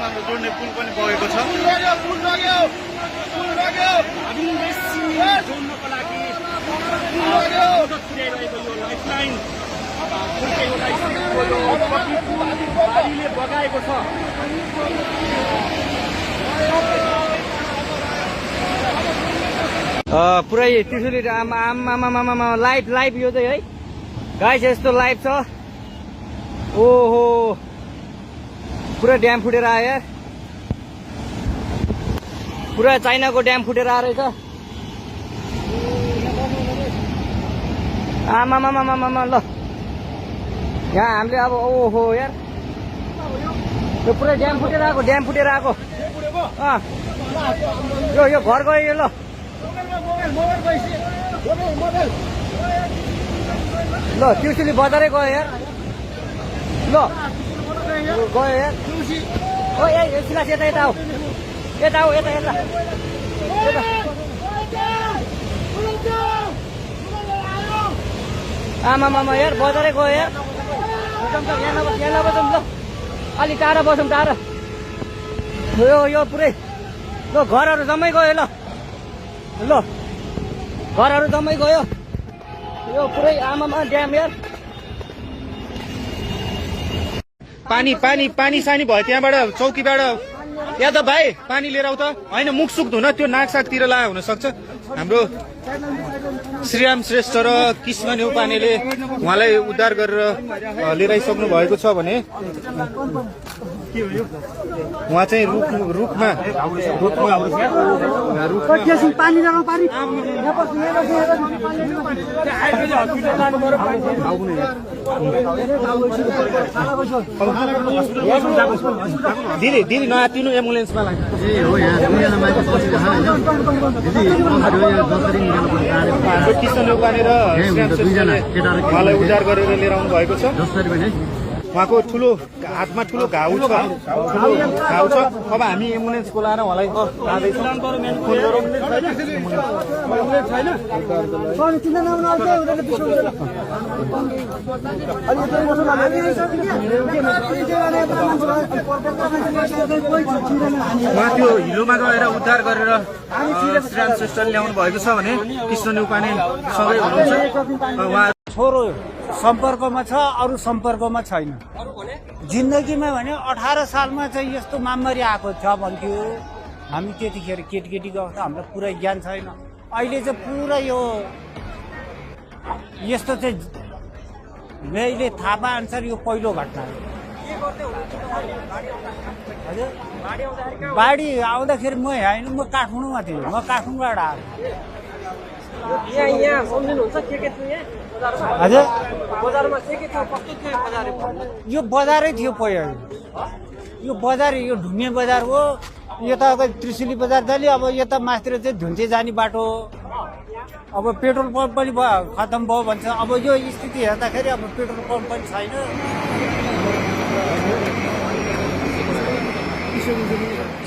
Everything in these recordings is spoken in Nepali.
नेपालसँग हाम्रो जोड्ने पुल पनि बगेको छ। जोड्नको लागि मद्दत पुर्याइरहेको यो लाइफलाइन बाढीले बगाएको छ। पुरै त्रिशुली आमा लाइभ यो चाहिँ है गाइस, यस्तो लाइभ छ। ओहो पुरा ड्याम फुटेर आयो यार, पुरा चाइनाको ड्याम फुटेर आएर रहेछ। आमामामामामा ल यहाँ हामीले अब ओहो यार यो पुरै ड्याम फुटेर आएको, यो घर गयो यो। ल ल त्रिशुली बजारै गयो यार। ल गयो यार। ओ ए सिलास यता आऊ, यता आमामामा यार बजारै गयो यार। यहाँ नबसौँ ल, अलि टाढा बसौँ, टाढा। यो पुरै ल घरहरू जम्मै गयो। ल घरहरू जम्मै गयो। यो पुरै आमामा ड्याम यार। पानी सानी भयो त्यहाँबाट चौकीबाट। या त भाइ पानी लिएर आऊ त। होइन मुखसुक धुन त्यो नाकसाकतिर लायो हुन सक्छ। हाम्रो श्रीराम श्रेष्ठ र कृष्ण न्यौपानेले उहाँलाई उद्धार गरेर लिएर आइसक्नु भएको छ भने उहाँ चाहिँ रुखमा दिदी नआतिनु एम्बुलेन्समा लाग्छ। कृष्ण न्यौपाने र उहाँलाई उद्धार गरेर लिएर आउनु भएको छ। उहाँको ठुलो हातमा ठुलो घाउ छ। अब हामी एम्बुलेन्स बोलाएर उहाँलाई लाँदैछौँ। उहाँ त्यो हिलोमा गएर उद्धार गरेर श्रीराम श्रेष्ठले ल्याउनु भएको छ भने कृष्ण न्यौपाने सँगै हुनुहुन्छ। उहाँ छोरो सम्पर्कमा छ, अरू सम्पर्कमा छैन। जिन्दगीमा भने 18 सालमा चाहिँ यस्तो महामारी आएको छ भन्थ्यो। हामी त्यतिखेर केटीकेटीको अवस्था हामीलाई पुरै ज्ञान छैन। अहिले चाहिँ पुरा यो यस्तो चाहिँ मैले थाहा पाए अनुसार यो पहिलो घटना हो। हजुर बाढी आउँदाखेरि म होइन, म काठमाडौँमा थिएँ। म काठमाडौँबाट आएको। यहाँ सम्झिनुहुन्छ के छ यहाँ हजुर बजारमा के छ, कस्तो थियो बजार? यो बजारै थियो पहिला। यो बजार यो ढुङ्गे बजार हो। यता त्रिशुली बजार जाने, अब यता मास्तिर चाहिँ धुन्चे जाने बाटो। अब पेट्रोल पम्प पनि खतम भयो भन्छ। अब यो स्थिति हेर्दाखेरि अब पेट्रोल पम्प पनि छैन।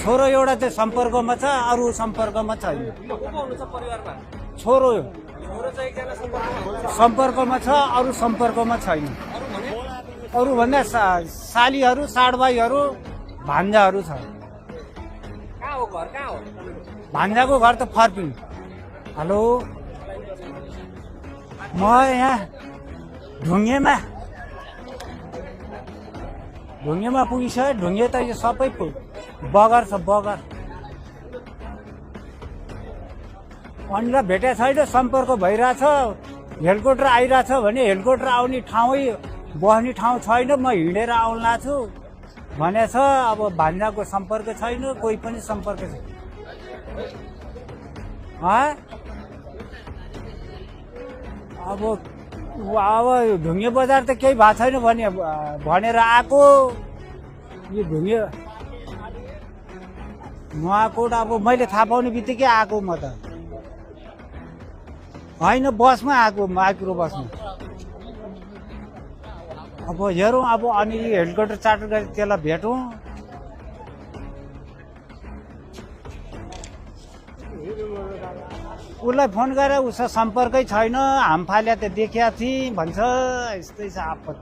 छोरो एउटा चाहिँ सम्पर्कमा छ, अरू सम्पर्कमा छैन। छोरो सम्पर्कमा छ, अरू सम्पर्कमा छैन। अरू भन्दा सालीहरू, साडभाइहरू, भान्जाहरू छ। भान्जाको घर त फर्पिङ। हेलो म यहाँ ढुङ्गेमा पुगिसक्यो। ढुङ्गे त यो सबै बगर छ, बगर। अनिलाई भेटेको छैन, सम्पर्क भइरहेछ। हेलिकप्टर आइरहेछ भने हेलिकप्टर आउने ठाउँै बस्ने ठाउँ छैन, म हिँडेर आउला छु भनेछ। अब भान्जाको सम्पर्क छैन, कोही पनि सम्पर्क छैन। अब ढुङ्गे बजार त केही भएको छैन भनेर आएको। यो ढुङ्गे नुवाकोट अब मैले थाहा पाउने बित्तिकै आएको। म त होइन, बसमा आएको, माइक्रो बसमा। अब हेरौँ, अब अनि हेलिकप्टर चार्टर गरी त्यसलाई भेटौँ। उसलाई फोन गरेर उसको सम्पर्कै छैन। हामफाले त देखिया थिएँ भन्छ। यस्तै छ आपत।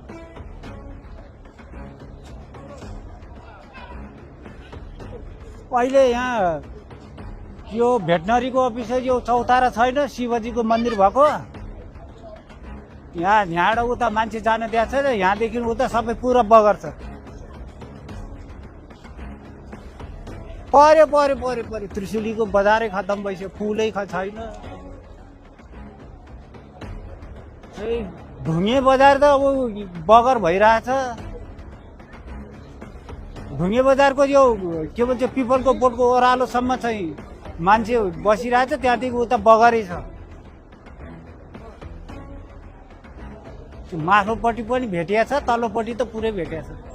अहिले यहाँ यो भेटनरीको अफिस यो चौतारा छैन शिवजीको मन्दिर भएको यहाँबाट उता मान्छे जान दिएको छैन यहाँदेखि उता सबै पुरा बगर छ पर्यो पर्यो पर्यो पर्यो त्रिशुलीको बजारै खत्तम भइसक्यो फुलै छैन ढुङ्गे बजार त अब बगर भइरहेछ ढुङ्गे बजारको यो के भन्छ पिपलको बोटको ओह्रालोसम्म चाहिँ मान्छे बसिरहेछ त्यहाँदेखि उता बगरै छ माथिल्लोपट्टि पनि भेटिया छ तल्लोपट्टि त पुरै भेटिया छ